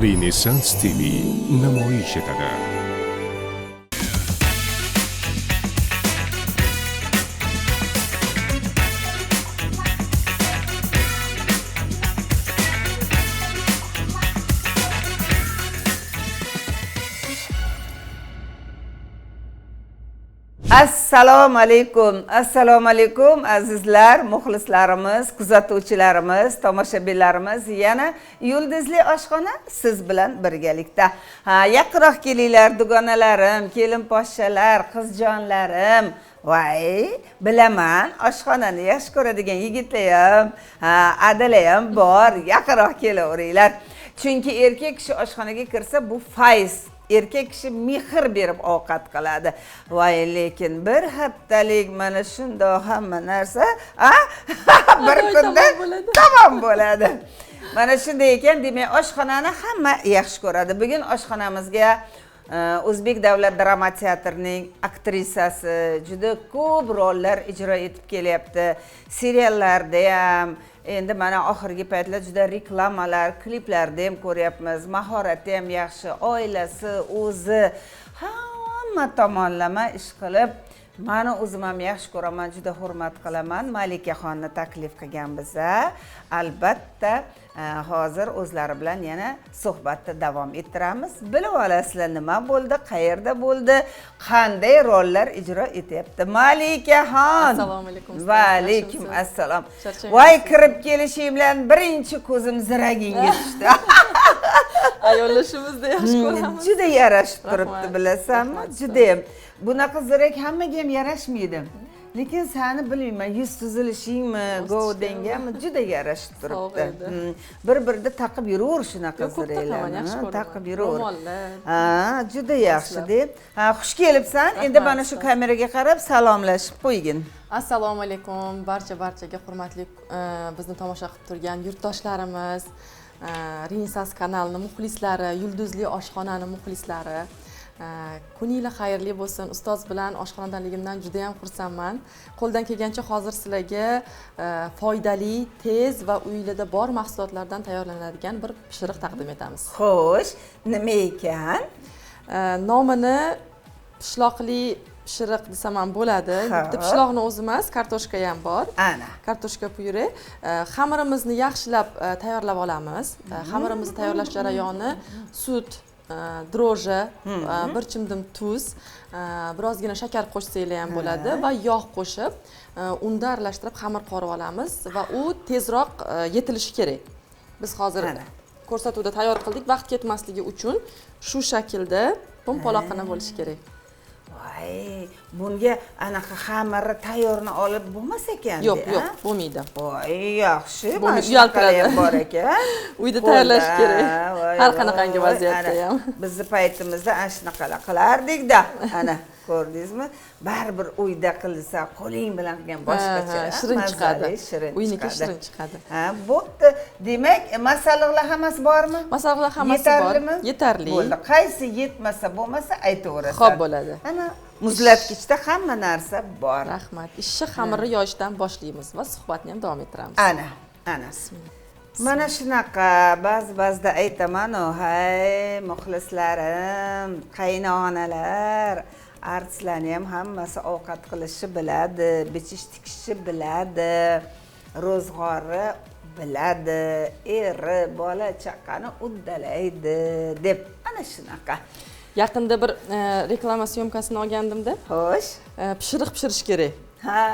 Renessans TV namoyish etadi. Assalomu alaykum, assalomu alaykum azizlar, muxlislarimiz, kuzatuvchilarimiz, tomoshabinlarimiz. Yana Yulduzli oshxona siz bilan birgalikda. Ha, yaqinroq kelinglar dugonalarim, kelin poshshalar, qizjonlarim. Voy, bilaman, oshxonani yaxshi ko'radigan yigitlar ham, ha, adalar ham bor. Yaqinroq kelaveringlar. Chunki erkak kishi oshxonaga kirsa, bu fayz. Erkak kishi mehr berib ovqat qiladi. Voy, lekin bir haftalik mana shundoq hamma narsa, a? Bir kunda tamom bo'ladi. Mana shunday ekan, demak, oshxonani hamma yaxshi ko'radi. Bugun oshxonamizga O'zbek davlat drama teatrining aktrisasi, juda ko'p rollar ijro etib kelyapti. Seriallarda ham, endi mana oxirgi paytlar juda reklamalar, kliplarda ham ko'ryapmiz. Mahorati ham yaxshi, oilasi, o'zi hamma tomonlama ish qilib, mani o'zim ham yaxshi ko'raman, juda hurmat qilaman. Malikaxonni taklif qilgan biza. Albatta, hozir o'zlari bilan yana suhbatni davom ettiramiz. Bilib olasizlar nima bo'ldi, qayerda bo'ldi, qanday rollar ijro etyapti. Malikaxon. Assalomu alaykum. Va alaykum assalom. Voy, kirib kelishing bilan birinchi ko'zim ziragingga tushdi. Ayollashimizni yaxshi ko'ramiz. Juda yarashib turibdi, bilasanmi? Juda ham. Bunaqa zirak hammaga ham yarashmaydi. Lekin seni bilmayman, yuz tuzilishingmi, govdangami juda yarashib turibdi. Bir-birida taqib yuraver shunaqa ziraklarni, taqib yuraver. Ha, juda yaxshi deb. Ha, xush kelibsan. Endi mana shu kameraga qarab salomlashib qo'ygin. Assalomu alaykum barcha-barchaga hurmatli bizni tomosha qilib turgan yurtdoshlarimiz, Renessans kanalining muxlislari, Yulduzli oshxonani muxlislari. Kuninglar xayrli bo'lsin. Ustoz bilan oshxonadaligimdan juda ham xursandman. Qo'ldan kelgancha hozir sizlarga foydali, tez va uylarda bor mahsulotlardan tayyorlanadigan bir pishiriq taqdim etamiz. Xo'sh, nima ekan? Nomini pishloqli pishiriq desam ham bo'ladi. Bitta pishloqni o'zi emas, kartoshka ham bor. Ana. Kartoshka pyure. Xamirimizni yaxshilab tayyorlab olamiz. Xamirimizni tayyorlash jarayoni sut, dro'ja, bir chimdim tuz, birozgina shakar qo'shsanglar ham bo'ladi va yog' qo'shib, unda aralashtirib xamir qorib olamiz va u tezroq yetilishi kerak. Biz hozir ko'rsatuvda tayyor qildik, vaqt ketmasligi uchun shu shaklda po'mpaloqqina bo'lishi kerak. Voy, bunga anaqa xamirni tayyorni olib bo'lmas ekan. Yo'q, yo'q, bo'lmaydi. Voy, yaxshi, mana shunaqa ham bor ekan. Uyda tayyorlash kerak. Har qanaqangi vaziyatda ham. Bizni paytimizda ana shunaqalar qilardik-da. Ana, ko'rdingizmi? Baribir uyda qilsa, qo'ling bilan qilgan boshqacha, shirin chiqadi. Uyniki shirin chiqadi. Ha, bo'pti. Demak, masalliqlar hammasi bormi? Masalliqlar hammasi bor. Yetarlimi? Yetarli. Bo'ldi. Qaysi yetmasa, bo'lmasa aytaverasan. Xo'p bo'ladi. Ana, muzlatgichda hamma narsa bor. Rahmat. Ishni xamirni yoyishdan boshlaymiz va suhbatni ham davom ettiramiz. Ana, ana. Mana shunaqa ba'zi-ba'zida aytaman-u, hay, muxlislarim, qaynonalar, artistlarni ham hammasi ovqat qilishni biladi, bichish tikishni biladi, ro'zg'ori biladi, eri, bola chaqani uddalaydi deb. Ana shunaqa. Yaqinda bir reklama syomkasini olgandimda. Xo'sh. Pishiriq pishirish kerak.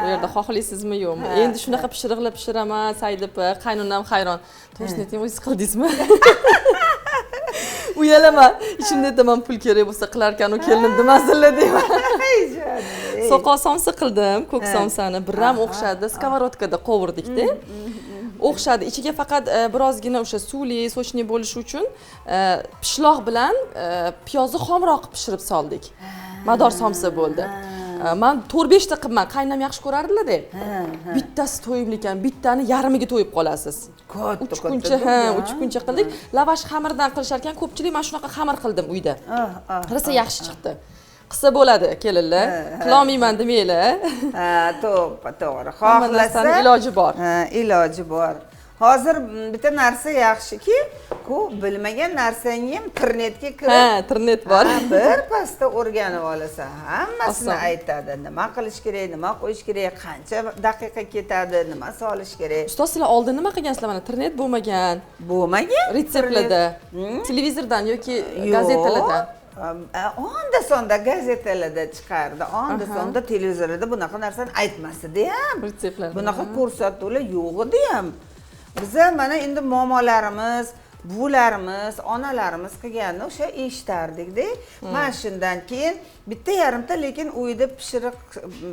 U yerda xohlaysizmi yo'qmi? Endi shunaqa pishiriqlar pishiraman, Saidapa, qaynonam hayron. To'g'risini ayting, o'zingiz qildingizmi? Uyalaman. Ichimda aytaman, pul kerak bo'lsa qilarkan u kelinim demasinlar deyman. Soqol somsa qildim, ko'k somsani biram o'xshadi, skовородкада qovurdik-da. O'xshadi. Ichiga faqat birozgina o'sha suvli, sochni bo'lishi uchun pishloq bilan piyozni xomroq qilib pishirib soldik. Mador somsa bo'ldi. Men 4-5 ta qilman, qaynam yaxshi ko'rardilar-da. Bittasi to'yimli ekan, bittani yarmiga to'yib qolasiz. 3 kuncha, ha, 3 kuncha qildik. Lavash xamirdan qilishar ekan, ko'pchilik men shunaqa xamir qildim uyda. Rosa yaxshi chiqdi. Qilsa bo'ladi, kelinlar. Qilolmayman demanglar. Ha, to'g'ri, to'g'ri. Xohlasa iloji bor. Ha, iloji bor. Hozir bitta narsa yaxshiki, ku bilmagan narsangni ham internetga kirib, ha, internet bor. Bir pasda o'rganib olasan. Hammasini aytadi. Nima qilish kerak, nima qo'yish kerak, qancha daqiqa ketadi, nima solish kerak. Ustoz, sizlar oldin nima qilgansizlar? Mana internet bo'lmagan. Bo'lmagan. Retseptlarda, televizordan yoki gazetalardan. Onda sonda gazetalarda chiqardi, onda sonda televizorda bunaqa narsani aytmasdi ham. Retseptlar. Bunaqa ko'rsatuvlar yo'q edi ham. Biza mana endi momolarimiz, buvilarimiz, onalarimiz qilganini o'sha eshitardik-da. Mana shundan keyin bitta yarimta lekin uyda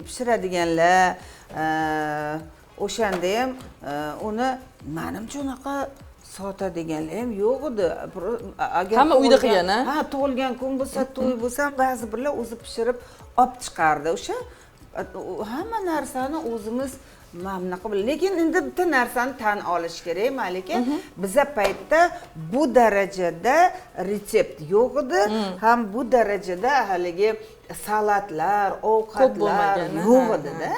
pishiradiganlar, o'shanda ham uni menimcha unaqa sotadiganlar ham yo'q edi. Agar hamma uyda qilgan, ha? Ha, tug'ilgan kun bo'lsa, to'y bo'lsa, ba'zi birlar o'zi pishirib olib chiqardi. O'sha hamma narsani o'zimiz mana bunaqa, lekin endi bitta narsani tan olish kerak, Malika, biza paytda bu darajada retsept yo'q edi, ham bu darajada haligi salatlar, ovqatlar yo'q edi-da.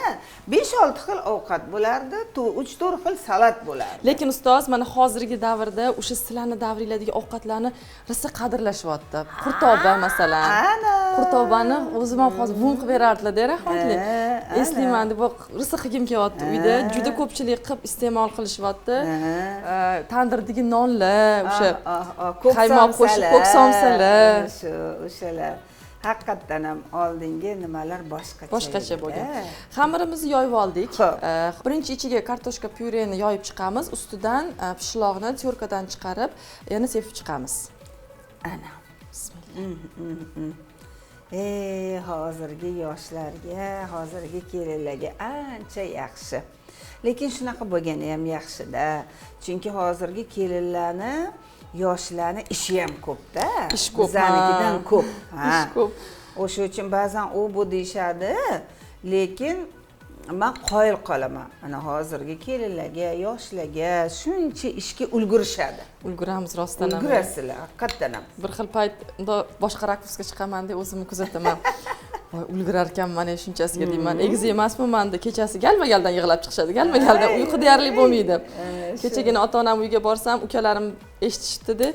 5-6 xil ovqat bo'lardi, 3-4 xil salat bo'lardi. Lekin ustoz, mana hozirgi davrda o'sha sizlarni davringlardagi ovqatlarni rosa qadrlashyapti. Qurtoba masalan. Qurtobani o'zim ham hozir bum qilib berardilar-da, rahmatli. Eslayman deb rosa qilgim kelyapti uyda. Juda ko'pchilik qilib iste'mol qilishyapti. Tandirdagi nonlar, o'sha qaymoq qo'shib ko'k somsalar, shu o'shalar. Haqiqatdan ham oldingi nimalar boshqacha. Boshqacha bo'lgan. Xamirimizni yoyib oldik. Birinchi ichiga kartoshka pyureni yoyib chiqamiz, ustidan pishloqni tyorkadan chiqarib, yana sepib chiqamiz. Ana. Bismillah. Hozirgi yoshlarga, hozirgi kelinlarga ancha yaxshi. Lekin shunaqa bo'lgani ham yaxshi-da. Chunki hozirgi kelinlarni, yoshlarni ishi ham ko'p-da. Ish ko'p. Bizanikidan ko'p. Ish ko'p. O'sha uchun ba'zan u bu deyishadi, lekin men qoyil qolaman. Ana hozirgi kelinlarga, yoshlarga shuncha ishga ulgurishadi. Ulguramiz rostdan ham. Ulgurasizlar, haqiqatdan ham. Bir xil payt boshqa rakursga chiqaman deb o'zimni kuzataman. Voy, ulgurar ekanman shunchasiga deyman. Egiz emasmi menda? Kechasi galma-galdan yig'lab chiqishadi. Galma-galdan uyqu deyarli bo'lmaydi. Kechagina ota-onam uyga borsam, ukalarim eshitishdi-da,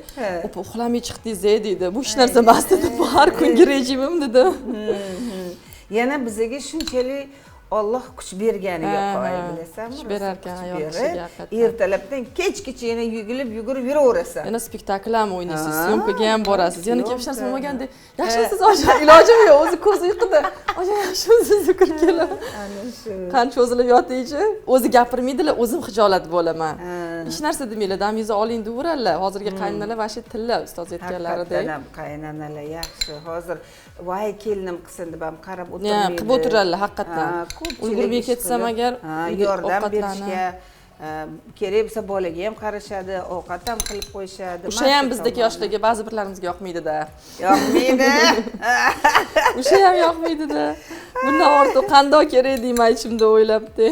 "Opa, uxlamay chiqdingiz" deydi. Bu hech narsa emas dedi. Bu har kungi rejimim dedi. Yana bizga shunchalik Alloh kuch berganiga qoyil, bilasanmi? Kuch berar ekan ayol kishiga haqiqatan. Ertalabdan kechgacha yana yugilib, yugurib yuraversan. Yana spektakl ham o'ynaysiz, syomkaga ham borasiz. Yana kelib hech narsa bo'lmaganda, yaxshimisiz oja, ilojim yo'q, o'zi ko'zi uyquda. Oja, yaxshimisiz, kirib kelib. Ana shu. Qancha cho'zilib yotaychi, o'zi gapirmaydilar, o'zim xijolat bo'laman. Hech narsa demanglar, damingizni oling deyaveradilar. Hozirgi qaynonalar vashi tilla, ustoz aytganlaridek. Haqiqatan ham qaynanalar yaxshi. Hozir voy kelinim qilsin deb ham qarab o'tirmaydi. Qilib o'tiradilar haqiqatan. Ulgurmay ketsam agar yordam berishga kerak bo'lsa bolaga ham qarashadi, ovqat ham qilib qo'yishadi. O'sha ham bizdagi yoshlarga ba'zi birlarimizga yoqmaydi-da. Yoqmaydi. O'sha ham yoqmaydi-da. Bundan ortiq qandoq kerak deyman ichimda o'ylab-da.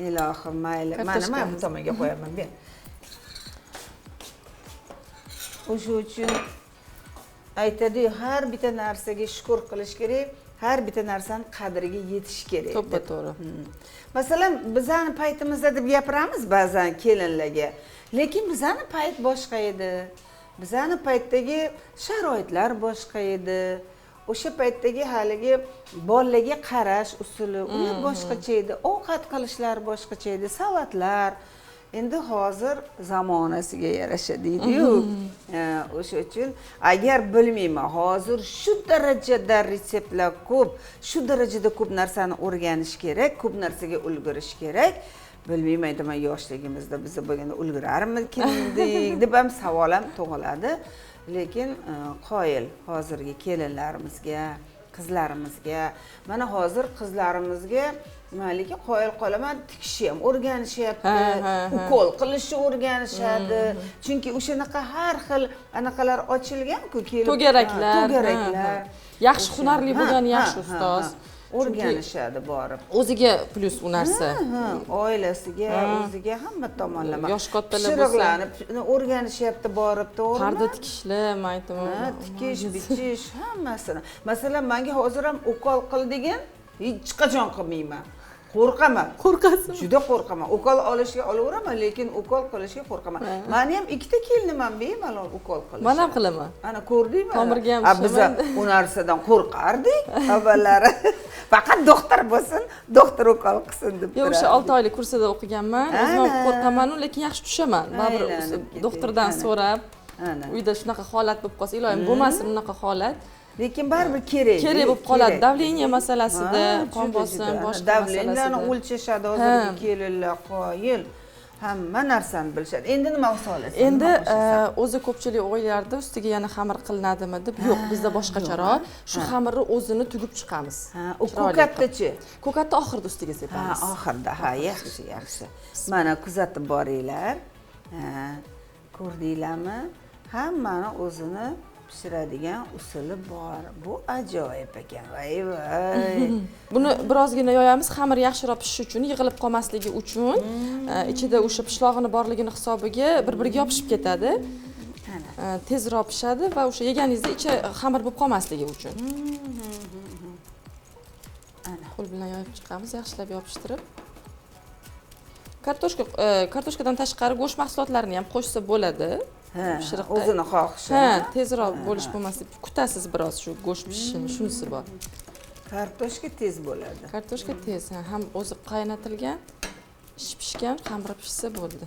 Ilohim, mayli. Mana men bu tomonga qo'yaman, ber. O'sha uchun aytadi, har bitta narsaga shukr qilish kerak, har bitta narsani qadriga yetish kerak. To'ppa-to'g'ri. Masalan, bizani paytimizda deb gapiramiz ba'zan kelinlarga. Lekin bizani payt boshqa edi. Bizani paytdagi sharoitlar boshqa edi. O'sha paytdagi haligi bolalarga qarash usuli ular boshqacha edi. Ovqat qilishlar boshqacha edi, salatlar. Endi hozir zamonasiga yarasha deydi-yu. O'sha uchun agar bilmayman, hozir shu darajada retseptlar ko'p, shu darajada ko'p narsani o'rganish kerak, ko'p narsaga ulgurish kerak. Bilmayman, aytaman, yoshligimizda biz bo'lganda ulgurarmikin deb ham savol ham tug'iladi. Lekin qoyil hozirgi kelinlarimizga, qizlarimizga, mana hozir qizlarimizga Malika qoyil qolaman, tikishni ham o'rganishyapti, ukol qilishni o'rganishadi. Chunki o'shanaqa har xil anaqalar ochilgan-ku, kelib to'garaklar. Yaxshi hunarli bo'lgani yaxshi ustoz. O'rganishadi borib. O'ziga plyus u narsa. Oilasiga, o'ziga hamma tomonlama. Yosh kattalar bo'lsa, pishiriqlarni o'rganishyapti borib, to'g'rimi? Parda tikishlar, men aytaman. Tikish, bichish hammasini. Masalan, menga hozir ham ukol qil degan hech qachon qilmayman. Qo'rqaman. Qo'rqasizmi? Juda qo'rqaman. Ukol olishga olaveraman, lekin ukol qilishga qo'rqaman. Meni ham ikkita kelinim ham bemalol ukol qilishadi. Men ham qilaman. Ana ko'rdingmi? Tomirga ham tushaman. Biz u narsadan qo'rqardik avvallari. Faqat doktor bo'lsin, doktor ukol qilsin deb. Yo'q, o'sha 6 oylik kursida o'qiganman. O'zim ham qo'rqaman, lekin yaxshi tushaman. Baribir doktordan so'rab, uyda shunaqa holat bo'lib qolsa, iloyim bo'lmasin unaqa holat. Lekin baribir kerak. Kerak bo'lib qoladi. Davleniya masalasida, qon bosim, boshqa masalasida. Davleniyani o'lchashadi hozirgi kelinlar qoyil. Hamma narsani bilishadi. Endi nima solasiz? Endi o'zi ko'pchilik o'ylardi, ustiga yana xamir qilinadimi deb. Yo'q, bizda boshqacharoq. Shu xamirni o'zini tugib chiqamiz. Ha, u ko'katdachi? Ko'katni oxirida ustiga sepamiz. Ha, oxirida. Ha, yaxshi, yaxshi. Mana kuzatib boringlar. Ha, ko'rdinglarmi? Hammani o'zini pishiradigan usuli bor. Bu ajoyib ekan. Voy voy. Buni birozgina yoyamiz, xamir yaxshiroq pishishi uchun, yig'ilib qolmasligi uchun. Ichida o'sha pishlog'ini borligini hisobiga bir-biriga yopishib ketadi. Tezroq pishadi va o'sha yeganingizda ichi xamir bo'lib qolmasligi uchun. Ana qo'l bilan yoyib chiqamiz, yaxshilab yopishtirib. Kartoshkadan tashqari go'sht mahsulotlarini ham qo'shsa bo'ladi. Pishiriqqa o'zini xohishi. Ha, tezroq bo'lish bo'lmasa kutasiz biroz shu go'sht pishishini, shunisi bor. Kartoshka tez bo'ladi. Kartoshka tez, ham o'zi qaynatilgan, ishi pishgan, xamiri pishsa bo'ldi.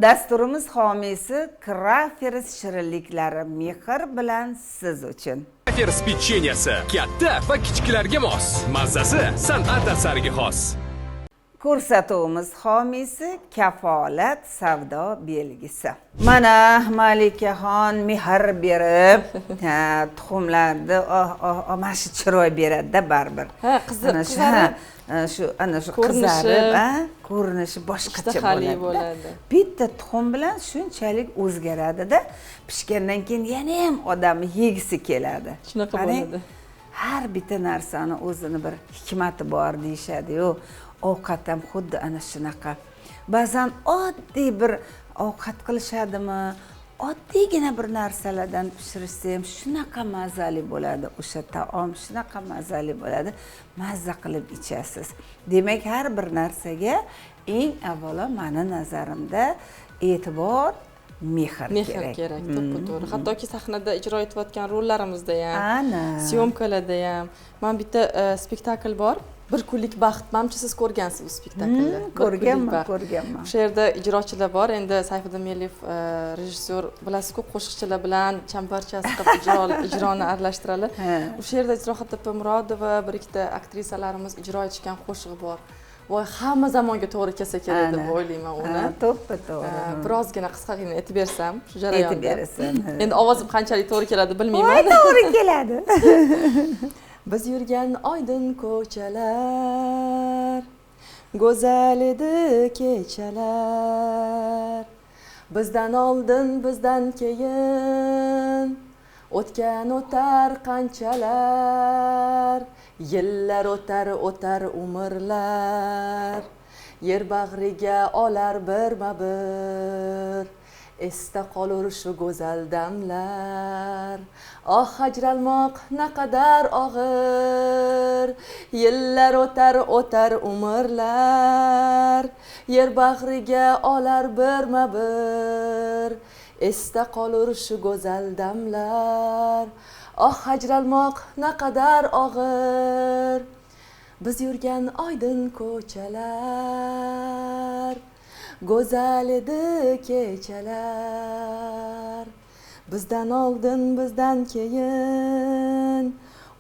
Dasturimiz homiysi Crafers shirinliklari mehr bilan siz uchun. Crafers pechenyasi katta va kichiklarga mos. Mazasi san'at asariga xos. Ko'rsatuvimiz homiysi Kafolat savdo belgisi. Mana Malikaxon mehr berib, tuxumlarni mana shu chiroy beradi-da baribir. Ha, qizarib, shu ana shu qizarib, ko'rinishi boshqacha bo'ladi. Bitta tuxum bilan shunchalik o'zgaradi-da, pishgandan keyin yana ham odam yegisi keladi. Shunaqa bo'ladi. Har bitta narsani o'zini bir hikmati bor deyishadi-yu. Ovqat ham xuddi ana shunaqa. Ba'zan oddiy bir ovqat qilishadimi, oddiygina bir narsalardan pishirsa ham shunaqa mazali bo'ladi. O'sha taom shunaqa mazali bo'ladi, mazza qilib ichasiz. Demak, har bir narsaga eng avvalo meni nazarimda e'tibor, mehr kerak. Mehr kerak, to'g'ri. Hattoki sahnada ijro etayotgan rollarimizda ham, syomkalarda ham. Men bitta spektakl bor. Bir kunlik baxt. Menimcha siz ko'rgansiz u spektaklni. Ko'rganman, ko'rganman. O'sha yerda ijrochilar bor. Endi Sayfiddin Meliyev rejissyor, bilasiz-ku, qo'shiqchilar bilan chambarchas qilib ijroni aralashtiradi. O'sha yerda Isrohat opa Murodova, bir ikkita aktrisalarimiz ijro etgan qo'shig'i bor. Voy, hamma zamonga to'g'ri kelsa kerak deb o'ylayman uni. To'ppa-to'g'ri. Birozgina qisqagina aytib bersam shu jarayonda. Aytib berasan. Endi ovozim qanchalik to'g'ri keladi bilmayman. Voy, to'g'ri keladi. Biz yurgan oydin ko'chalar, go'zal edi kechalar. Bizdan oldin, bizdan keyin o'tgan o'tar qanchalar. Yillar o'tar, o'tar umrlar. Yer bag'riga olar birma-bir. Esda qolur shu go'zal damlar. Oh, ajralmoq naqadar og'ir. Yillar o'tar, o'tar umrlar. Yer bag'riga olar birma-bir. Esda qolur shu go'zal damlar. Oh, ajralmoq naqadar og'ir. Biz yurgan oydin ko'chalar, go'zal edi kechalar. Bizdan oldin, bizdan keyin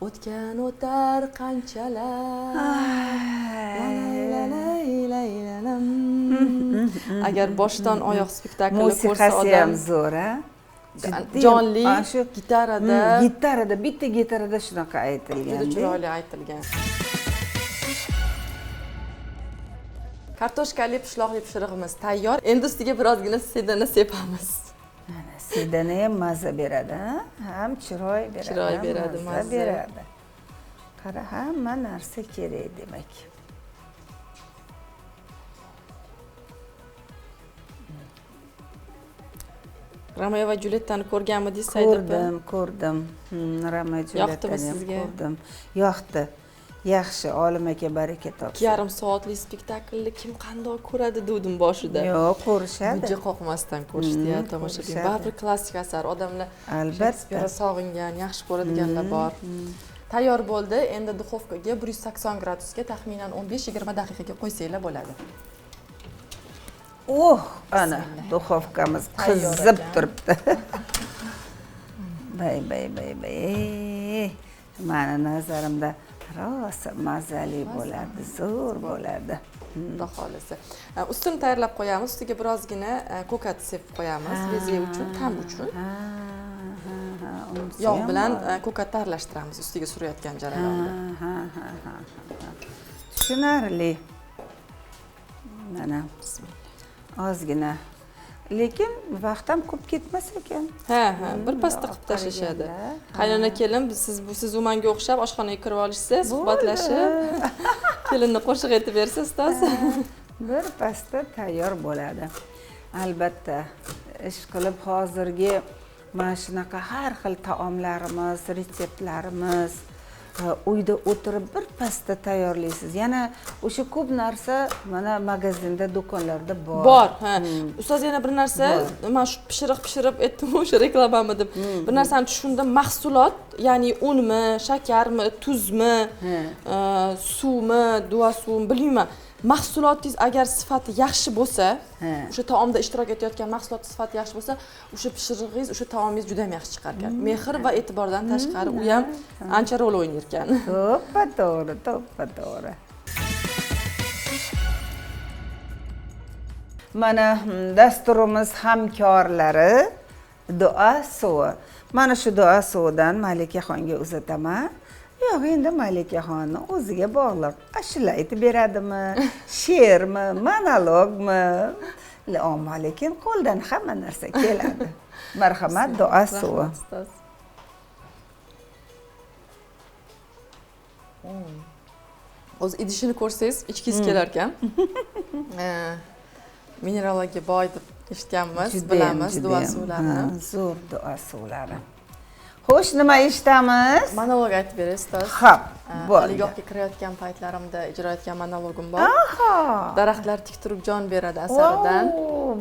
o'tgan o'tar qanchalar. Agar boshdan oyoq spektaklni ko'rsa odam, musiqasi ham zo'r, a? Jonli gitarada, gitarada, bitta gitarada shunaqa aytilgan. Juda chiroyli aytilgan. Kartoshkali pishloqli pishirig'imiz tayyor. Endi ustiga birozgina sedana sepamiz. Mana sedana ham maza beradi, ham chiroy beradi. Chiroy beradi, maza beradi. Qara, hamma narsa kerak demak. Romeo va Juliettani ko'rganmidingiz, Saida opa? Ko'rdim, ko'rdim. Romeo Yoqdimi Juliettani ham sizga? ko'rdim. Yoqdi. Yaxshi, olim aka baraka topsin. 2,5 soatlik spektaklni kim qandoq ko'radi dedim boshida. Yo'q, ko'rishadi. Mijja qoqmasdan ko'rishdi ya tomoshabin. Ko'rishadi. Baribir klassik asar. Odamlar Albatta. Shekspirni sog'ingan, yaxshi ko'radiganlar bor. Tayyor bo'ldi. Endi duxovkaga 180 gradusga taxminan 15-20 daqiqaga qo'ysanglar bo'ladi. Oh, ana duxovkamiz Tayyor qizib ekan. turibdi. Bay bay bay bay. Mani nazarimda rosa mazali bo'ladi, zo'r bo'ladi. Xudo xohlasa. Ustini tayyorlab qo'yamiz. Ustiga birozgina ko'kat sepib qo'yamiz, bezak uchun, ta'm uchun. Ha, ha, ha, unisi Yog' ham bilan bor. Ko'katni aralashtiramiz ustiga surayotgan jarayonda. Ha, ha, ha, ha. Tushunarli. Mana ozgina. Lekin vaqt ham ko'p ketmas ekan. Ha, ha, bir pasda qilib tashlashadi. Qaraganda, Qaynona kelin siz bu siz u menga o'xshab oshxonaga kirib olishsa, suhbatlashib, kelinni qo'shiq aytib bersa ustoz. Bir pasda tayyor bo'ladi. Albatta, ish qilib hozirgi mana shunaqa har xil taomlarimiz, retseptlarimiz uyda o'tirib bir pasda tayyorlaysiz. Yana o'sha ko'p narsa mana magazinda, do'konlarda bor. Bor, ha. Ustoz yana bir narsa, men shu pishiriq aytdim o'sha reklamami deb. Bir narsani tushundim, mahsulot, ya'ni unmi, shakarmi, tuzmi, suvmi, dua suvmi bilmayman. Mahsulotingiz agar sifati yaxshi bo'lsa, o'sha taomda ishtirok etayotgan mahsulot sifati yaxshi bo'lsa, o'sha pishirig'ingiz, o'sha taomingiz juda ham yaxshi chiqar ekan. Mehr va e'tibordan tashqari u ham ancha rol o'ynar ekan. To'ppa to'g'ri, to'ppa to'g'ri. Mana dasturimiz hamkorlari Dua suvi. Mana shu Dua suvidan Malikaxonga uzataman. Yo'q, endi Malikaxonni o'ziga bog'liq. Ashula aytib beradimi, she'rmi, monologmi? Ammo lekin qo'ldan hamma narsa keladi. Marhamat, Dua suvi. O'z idishini ko'rsangiz, ichkingiz kelar ekan. Minerallarga boy deb eshitganmiz, bilamiz dua suvlarini. Zo'r dua suvlari. Xo'sh, nima eshitamiz? Monolog aytib beray, ustoz. Xo'p, bo'ldi. Oliygohga kirayotgan paytlarimda ijro etgan monologim bor. Aha. Daraxtlar tik turib jon beradi asaridan.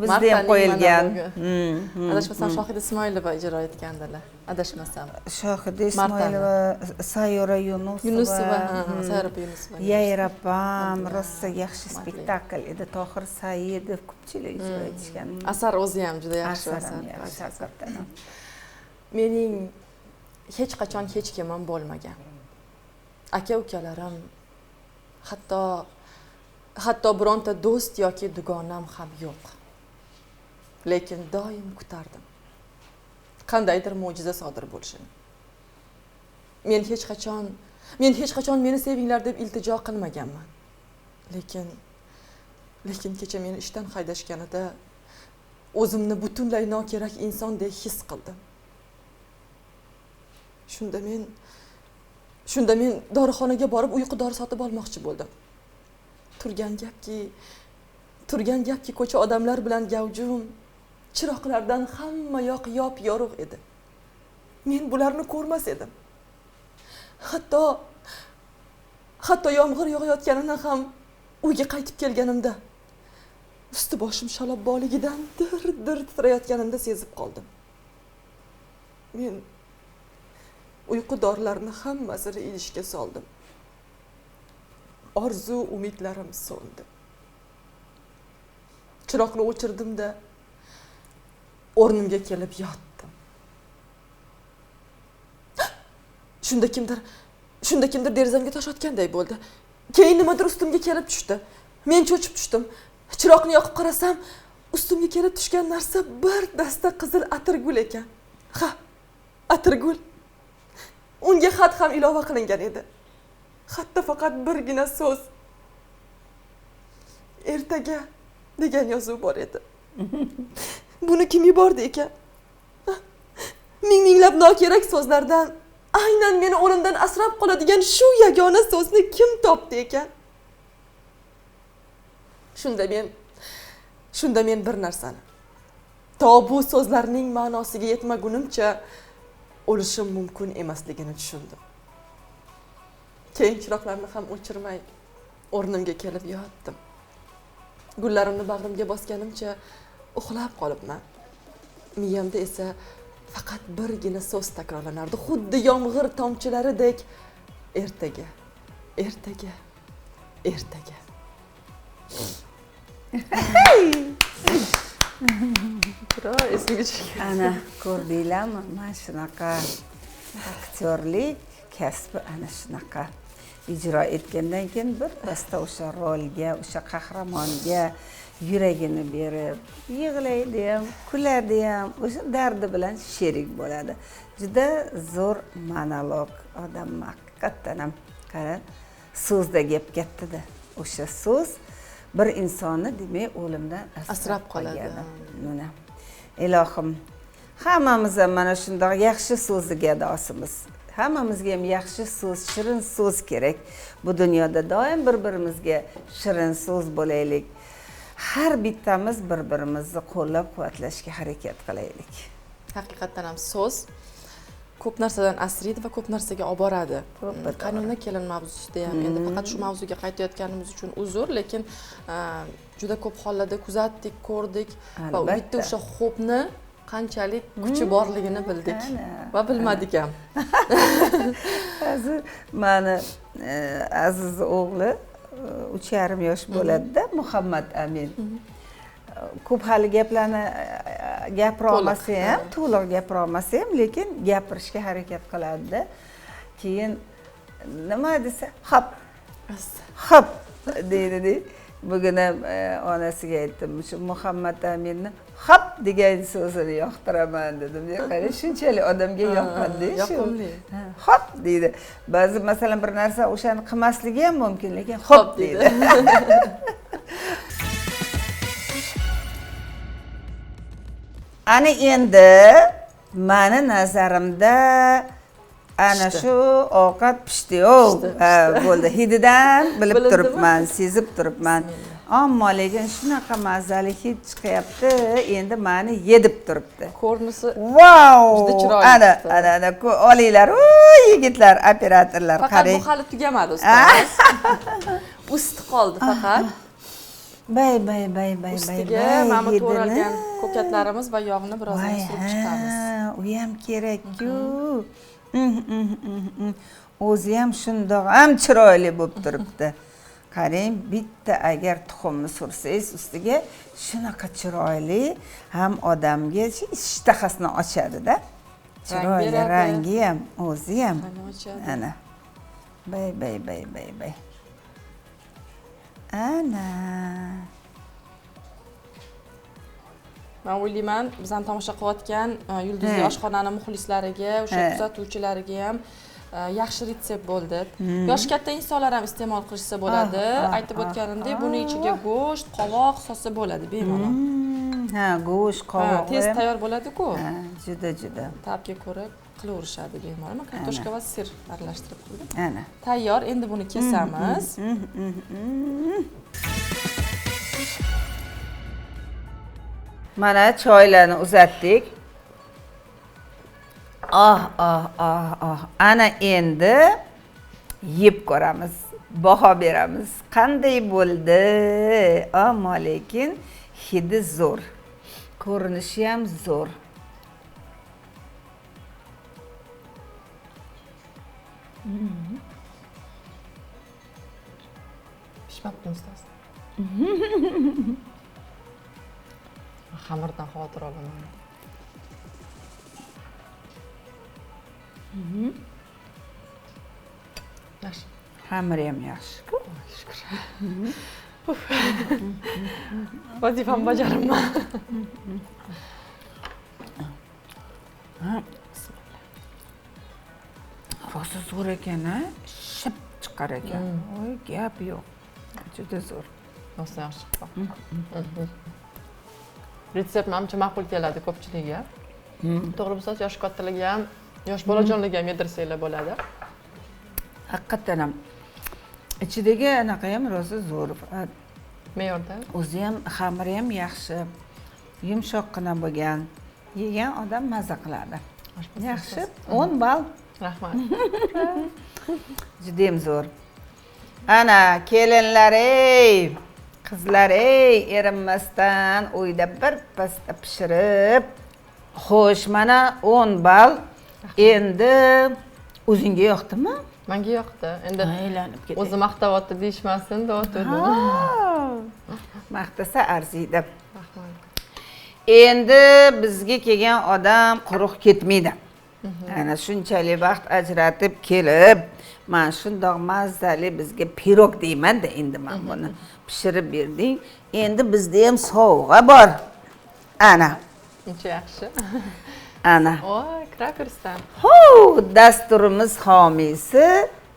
Bizda ham qo'yilgan. Adashmasam Shohida Ismoilova ijro etgandilar. Adashmasam. Shohida Ismoilova, Sayyora Yunusova. Yunusova, Sayyora Yunusova. Yayrapam, rosa yaxshi spektakl edi. Tohir Saidov ko'pchilik ijro etishgan. Asar o'zi ham juda yaxshi asar. Mening hech qachon hech kimim bo'lmagan. Aka ukalarim, hatto bironta do'st yoki dugonam ham yo'q. Lekin doim kutardim. Qandaydir mo'jiza sodir bo'lishini. Men hech qachon meni sevinglar deb iltijo qilmaganman. Lekin kecha meni ishdan haydashganida o'zimni butunlay nokerak insondek his qildim. Shunda men dorixonaga borib uyqu dori sotib olmoqchi bo'ldim. Turgan gapki ko'cha odamlar bilan gavjum, chiroqlardan hamma yoq yop-yorug' edi. Men bularni ko'rmas edim. Hatto yomg'ir yog'ayotganini ham uyga qaytib kelganimda usti boshim shalobboligidan dir-dir titrayotganimda sezib qoldim. Men uyqu dorilarini hammasini idishga soldim. Orzu umidlarim so'ndi. Chiroqni o'chirdim-da o'rnimga kelib yotdim. Shunda kimdir derazamga tosh otganday bo'ldi. Keyin nimadir ustimga kelib tushdi. Men cho'chib tushdim. Chiroqni yoqib qarasam, ustimga kelib tushgan narsa bir dasta qizil atirgul ekan. Ha, atirgul. Unga xat ham ilova qilingan edi. Xatda faqat birgina so'z, ertaga degan yozuv bor edi. Buni kim yubordi ekan? Ming minglab nokerak so'zlardan aynan meni o'limdan asrab qoladigan shu yagona so'zni kim topdi ekan? Shunda men bir narsani, To bu so'zlarning ma'nosiga yetmagunimcha o'lishim mumkin emasligini tushundim. Keyin chiroqlarni ham o'chirmay o'rnimga kelib yotdim. Gullarimni bag'rimga bosganimcha uxlab qolibman. Miyamda esa faqat birgina so'z takrorlanardi, xuddi yomg'ir tomchilaridek: ertaga, ertaga, ertaga. Esimga tushgan. Ana ko'rdinglarmi, mana shunaqa aktyorlik kasbi ana shunaqa ijro etgandan keyin bir pasda o'sha rolga, o'sha qahramonga yuragini berib yig'laydi ham, kuladi ham, o'sha dardi bilan sherik bo'ladi. Juda zo'r monolog, odam haqiqatdan ham qara so'zda gap kattada. O'sha so'z bir insonni demak o'limdan asrab qoladi. Mana ilohim, hammamiz ham mana shundoq yaxshi so'zni gadosimiz. Hammamizga ham yaxshi so'z, shirin so'z kerak. Bu dunyoda doim bir-birimizga shirin so'z bo'laylik. Har bittamiz bir-birimizni qo'llab-quvvatlashga harakat qilaylik. Haqiqatan ham so'z ko'p narsadan asraydi va ko'p narsaga olib boradi. Qaynona kelin mavzusida ham endi faqat shu mavzuga qaytayotganimiz uchun uzr, lekin juda ko'p hollarda kuzatdik, ko'rdik va bitta o'sha xo'pni qanchalik kuchi borligini bildik va bilmadik ham. Hozir mani aziz o'g'li 3,5 yosh bo'ladi-da, Muhammad Amin. Ko'p hali gaplarni gapira olmasa ham, to'liq gapira olmasa ham, lekin gapirishga harakat qiladi-da. Keyin nima desa, hop, hop deydi. Bugun ham onasiga aytdim, shu Muhammad Aminni hop degan so'zini yoqtiraman dedim. Qarang, shunchalik odamga yoqadi shu. Hop deydi. Ba'zi masalan bir narsa o'shani qilmasligi ham mumkin, lekin hop deydi. Ana endi mani nazarimda ana shu ovqat pishdi-yu. Bo'ldi. Hididan bilib turibman, sezib turibman. Ammo lekin shunaqa mazali hid chiqyapti, endi meni yedib turibdi. Ko'rinisi vau! Juda chiroyli. Ana, ana, ana, olinglar, yigitlar, operatorlar, qarang. Faqat bu hali tugamadi ustoz. Usti qoldi faqat. Bay bay bay bay bay. Ustiga mana bu to'ralgan ko'katlarimiz va yog'ni birozgina surib chiqamiz. U ham kerak-ku. O'zi ham shundoq ham chiroyli bo'lib turibdi. Qarang, bitta agar tuxumni sursangiz ustiga shunaqa chiroyli ham odamga ishtahasini ochadi-da. Chiroyli rangi ham, o'zi ham. Ana. Bay bay bay bay bay. Ana. Men o'ylayman, bizani tomosha qilayotgan Yulduzli oshxonani muxlislariga, o'sha kuzatuvchilariga ham yaxshi retsept bo'ldi. Yoshi katta insonlar ham iste'mol qilishsa bo'ladi. Aytib o'tganimdek, buni ichiga go'sht, qovoq solsa bo'ladi bemalol. Ha, go'sht, qovoq tez tayyor bo'ladi-ku. Ha, juda juda. Ta'bga ko'ra qilaverishadi bemalol. Men kartoshka va sir aralashtirib qo'ydim. Ana. Tayyor, endi buni kesamiz. Mana choylarni uzatdik. Ah, ah, ah, ah. Ana endi yeb ko'ramiz, baho beramiz. Qanday bo'ldi? Ammo lekin hidi zo'r. Ko'rinishi ham zo'r. Pishmabdi ustoz. Xamirdan xavotir olaman. Yaxshi. Xamiri ham yaxshi-ku. Shukr. Vazifamni bajaribman. Rosa zo'r ekan, a? Ship chiqar ekan. Voy, gap yo'q. Juda zo'r. Rosa yaxshi chiqdi. Retsept menimcha ma'qul keladi ko'pchilikka. To'g'ri bo'lsa, yosh kattalarga ham, yosh bolajonlarga ham yedirsanglar bo'ladi. Haqiqatan ham ichidagi anaqa ham rosa zo'r. Me'yorda. O'zi ham, xamiri ham yaxshi. Yumshoqqina bo'lgan. Yegan odam maza qiladi. Yaxshi, 10 ball. Rahmat. Judayam zo'r. Ana kelinlar ey, qizlar ey, erinmasdan uyda bir pasda pishirib. Xo'sh, mana 10 ball. Endi o'zingga yoqdimi? Menga yoqdi. Endi aylanib ketdi. O'zi maqtayapti deyishmasin, deyotgandim. Maqtasa arziydi. Rahmat. Endi bizga kelgan odam quruq ketmaydi. Ana shunchalik vaqt ajratib kelib, mana shundoq mazali bizga pirog deyman-da endi men buni pishirib berding. Endi bizda ham sovg'a bor. Ana. Uncha yaxshi. Ana. Voy, Krakersdan. Ho, dasturimiz homiysi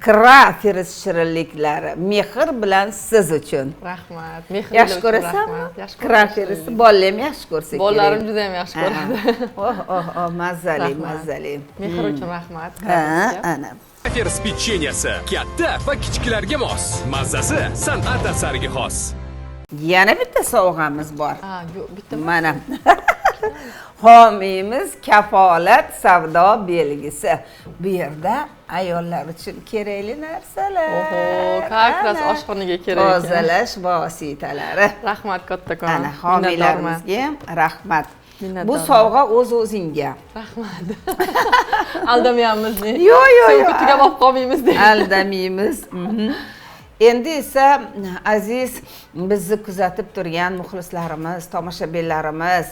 Krakeris shirinliklari mehr bilan siz uchun. Rahmat. Mehr yaxshi ko'rasanmi? Krakerisni bolalar ham yaxshi ko'rsa kerak. Bolalarim juda ham yaxshi ko'radi. Oh, oh, oh, mazali, mazali. Mehr uchun rahmat. Ha, ana. Krakeris pechenyasi katta va kichiklarga mos. Mazasi san'at asariga xos. Yana bitta sovg'amiz bor. Ha, yo'q, bitta. Mana. Homiymiz kafolat savdo belgisi. Bu yerda ayollar uchun kerakli narsalar. Oho, как раз oshxonaga kerak ekan. Tozalash vositalari. Rahmat kattakon. Ana homiylarimizga ham rahmat. Bu sovg'a o'z-o'zingga. Rahmat. Aldamayamiz. Yo'q, yo'q, yo'q. Tugab olib qolmaymiz deb. Aldamaymiz. Endi esa aziz bizni kuzatib turgan muxlislarimiz, tomoshabinlarimiz,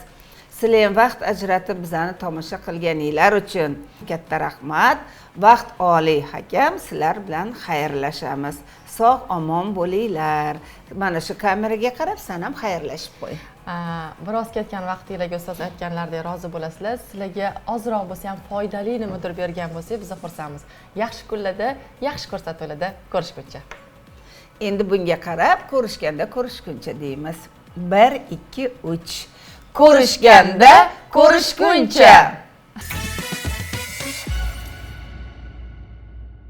sizlar ham vaqt ajratib bizani tomosha qilganinglar uchun katta rahmat. Vaqt oliy hakam, sizlar bilan xayrlashamiz. Sog' omon bo'linglar. Mana shu kameraga qarab sen ham xayrlashib qo'y. Biroz ketgan vaqtingizga ustoz aytganlaridek rozi bo'lasizlar. Sizlarga ozroq bo'lsa ham foydali nimadir bergan bo'lsak, biz xursandmiz. Yaxshi kunlarda, yaxshi ko'rsatuvlarda ko'rishguncha. Endi bunga qarab ko'rishganda ko'rishguncha deymiz. 1 2 3. Ko'rishganda ko'rishguncha.